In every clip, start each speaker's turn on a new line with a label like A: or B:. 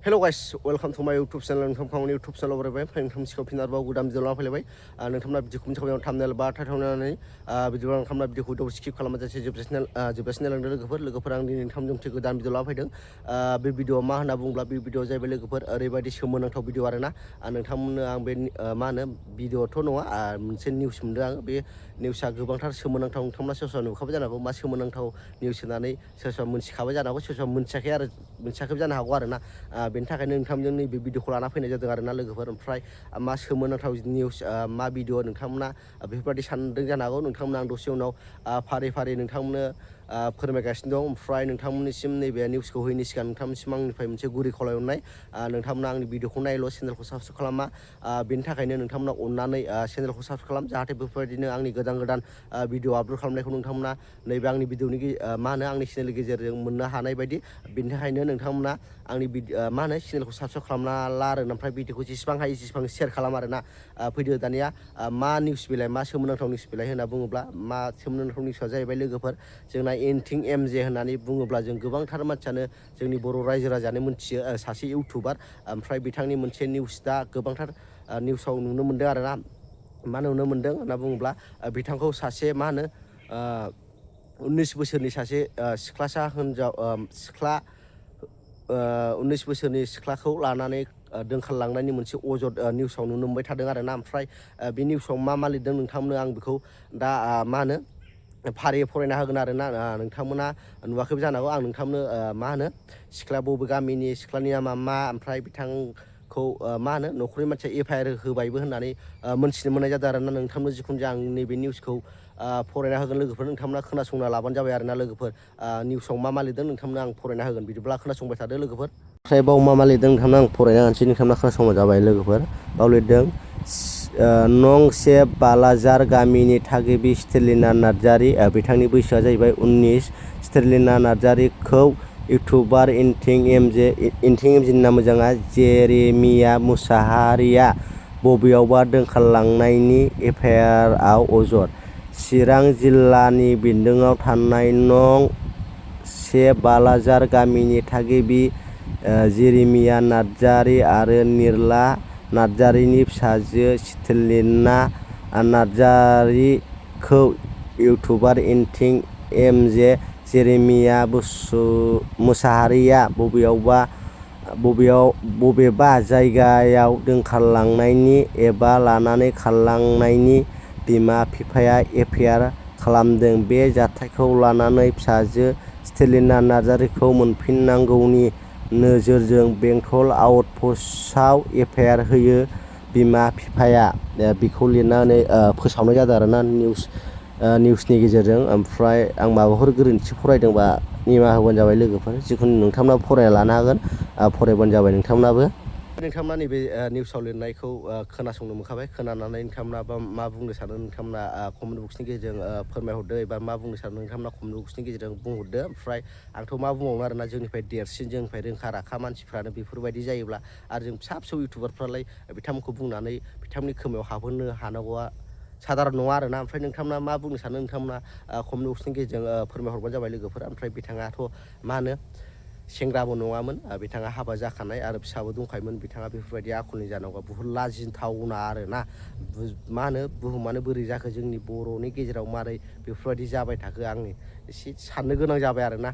A: Hello guys, welcome to my YouTube channel. नोंथांनि YouTube channel बरायबाय नोंथांनि सिगाङाव फिन आरोबाव गोदान भिडिअ लाना फैलायबाय नोंथांमोना भिडिअखौ मिथिखाबाय थाम्बनेल बा टाइटलनानै भिडिअ नोंथांमोना भिडिअखौ दाउ स्किप खालामाजासे जोबजासिनो लांदों लोगोफोर आं दिनै नोंथांमोनजों मोनसे गोदान भिडिअ लाना फैदों बे भिडिअआ मा होनना बुङोब्ला बे भिडिअआ जाहैबाय लोगोफोर ओरैबायदि सोमोनांथाव भिडिअ आरोना नोंथांमोननो आं बे मा होनो भिडिअथ' नङा मोनसे निउस मोनदों आं बे निउसआ गोबांथार सोमोनांथाव नोंथांमोना सोरबा सोरबा नुखाबाय जानो हागौ मा सोमोनांथाव निउस होनानै सोरबा सोरबा मोनथिखाबाय जानो हागौ सोरबा सोरबा मोनथियाखैबो जानो हागौ आरोना बेनि थाखायनो नोंथांमोनजों नैबे भिडिअखौ लाना फैनाय जादों आरोना लोगोफोर ओमफ्राय मा सोमोनांथाव निउस मा भिडिअ नोंथांमोना बेफोरबायदि सानदों जानो हागौ नोंथांमोना आं दसे उनाव फारि फारि नोंथांमोननो फोरमायगासिनो दं ओमफ्राय नोंथांमोननिसिम नैबे निउसखौ होयैनि सिगां नोंथांमोननिसिम आंनिफ्राय मोनसे गुरै खावलायहरनाय नोंथांमोना आंनि भिडिअखौ नायल' चेनेलखौ साबस्क्राइब खालामा बेनि थाखायनो नोंथांमोना अननानै चेनेलखौ साबस्क्राइब खालाम जाहाथे बेफोरबायदिनो आंनि गोदान भिडिअ आपल'ड खालामनायखौ नोंथांमोना नैबे आंनि भिडिअनि मा होनो आंनि चेनेलनि गेजेरजों मोननो हानाय बायदि बेनि थाखायनो नोंथांमोना आंनि मा होनो चेनेलखौ साबस्क्राइब खालामना ला आरो ओमफ्राय भिडिअखौ जेसेबां हायो जेसेबां शेयार खालाम आरोना फैदो दानिया मा निउस बिलाइ मा सोमोनांथाव निउस बिलाइ होनना बुङोब्ला मा सोमोनांथाव निउसआ जाहैबाय लोगोफोर जोंना एनथिं एमजे होननानै बुङोब्ला जों गोबांथार मानसियानो जोंनि बर' रायजो राजानो मोनथियो सासे इउटुबार ओमफ्राय बिथांनि मोनसे निउस दा गोबांथार निउसाव नुनो मोनदों आरोना मा नुनो मोनदों होनना बुङोब्ला बिथांखौ सासे मा होनो 19 बोसोरनि सासे सिख्लासा हिनजाव सिख्ला 19 बोसोरनि सिख्लाखौ लानानै दोनखारलांनायनि मोनसे अजद निउसाव नुनो मोनबाय थादों आरोना ओमफ्राय बे निउसाव मा लिरदों नोंथांमोननो आं बेखौ दा मा होनो फारियै फरायना होगोन आरोना नोंथांमोना नुवाखैबो जानो हागौ आं नोंथांमोननो मा होनो सिख्ला बबे गामिनि सिख्लानि नामा मा ओमफ्राय बिथांखौ मा होनो न'खरनि मानसिया एफआइआर होबायबो होननानै मोनथिनो मोननाय जादों आरोना नोंथांमोन जिखुनु जाया आं नैबे निउसखौ फरायना होगोन लोगोफोर नोंथांमोना खोनासंना लाबानो जाबाय आरोना लोगोफोर निउसाव मा लिरदों नोंथांमोना आं फरायना होगोन बिदिब्ला खोनासंबाय थादो लोगोफोर ओमफ्राय बाव मा लिरदों नोंथांमोना आं फरायना होनोसै नोंथांमोना खोनासंबानो जाबाय लोगोफोर बाव लिरदों नं से बालाजार गामिनि थागिबि स्टेलिना नार्जारी बिथांनि बैसोआ जाहैबाय 19 स्टेलिना नार्जारीखौ इउटुबार एनथिं एमजेनि नाम मोजाङा जेरेमिया मुसाहारिया बबेयावबा दोनखारलांनायनि एफआइआरआव अजद चिरां जिल्लानि बेन्दोङाव थानाय नं से बालाजार गामिनि थागिबि जेरेमिया नार्जारी आरो निरला नार्जारीनि फिसाजो स्टेलिना नार्जारीखौ इउटुबार एनथिं एमजे जेरेमिया मुसाहारिया बबेबा जायगायाव दोनखारलांनायनि एबा लानानै खारलांनायनि बिमा बिफाया एफआइआर खालामदों बे जाथायखौ लानानै फिसाजो स्टेलिना नार्जारीखौ मोनफिननांगौनि नोजोरजों बेंटल आउटपस्टआव एफआइआर होयो बिमा बिफाया बेखौ लिरनानै फोसावनाय जादों आरोना निउसनि गेजेरजों ओमफ्राय आं माबाफोर गोरोन्थि फरायदोंबा निमाहा होबानो जाबाय लोगोफोर जिखुनु नोंथांमोनाबो फरायना लानो हागोन फरायबानो जाबाय नोंथांमोना नैबे निउसाव लिरनायखौ खोनासंनो मोनखाबाय खोनानानै नोंथांमोना मा बुंनो सानो नोंथांमोना कमेन्ट बक्सनि गेजेरजों फोरमायहरदो एबा मा बुंनो सानो नोंथांमोना कमेन्ट बक्सनि गेजेरजों बुंहरदो ओमफ्राय आंथ' मा बुंबावनो आरोना जोंनिफ्राय देरसिन जोंनिफ्राय रोंखा राखा मानसिफ्रानो बेफोरबायदि जायोब्ला आरो जों फिसा फिसौ इउटुबारफ्रालाय बिथांमोनखौ बुंनानै बिथांमोननि खोमायाव हाबहोनो हानांगौआ साधारन नङा आरोना ओमफ्राय नोंथांमोना मा बुंनो सानो नोंथांमोना कमेन्ट बक्सनि गेजेरजों फोरमायहरबानो जाबाय लोगोफोर ओमफ्राय बिथाङाथ' मा होनो सेंग्राबो नङामोन बिथाङा हाबा जाखानाय आरो फिसाबो दंखायोमोन बिथाङा बेफोरबायदि आखलनि जानांगौआ बुहुत लाजिथावना आरोना मा होनो बुहुमानो बोरै जाखो जोंनि बर'नि गेजेराव मारै बेफोरबायदि जाबाय थाखो आं एसे साननो गोनां जाबाय आरोना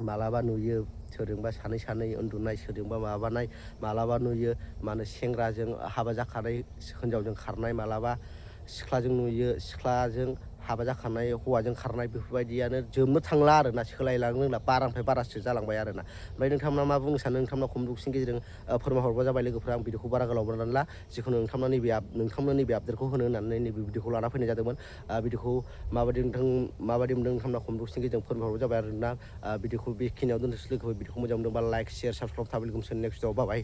A: मालाबा नुयो सोरजोंबा सानै उन्दुनाय सोरजोंबा माबानाय मालाबा नुयो मा होनो सेंग्राजों हाबा जाखानाय हिनजावजों खारनाय मालाबा सिख्लाजों नुयो सिख्लाजों हाबा जाखानाय हौवाजों खारनाय बेफोरबायदियानो जोबनो थांला आरोना सोलायलांनो रोंला बारानिफ्राय बारासो जालांबाय आरोना ओमफ्राय नोंथांमोना मा बुंनो सानो नोंथांमोना कमेन्ट बक्सनि गेजेरजों फोरमायहरबा जाबाय लोगोफोर आं भिडिअखौ बारा गोलाव बानायला जिखुनु नोंथांमोना नैबे आपडेटखौ होनो होननानै नैबे भिडिअखौ लाना फैनाय जादोंमोन भिडिअखौ माबायदि मोनदों नोंथांमोना कमेन्ट बक्सनि गेजेरजों फोरमायहरबा जाबाय आरोना भिडिअखौ बेखिनियाव दोनथ'सै लोगोफोर भिडिअखौ मोजां मोनदोंबा लाइक शेयार साबसक्राइब थाबाय लोगोफोर नेक्स्ट भिडिअआव बाय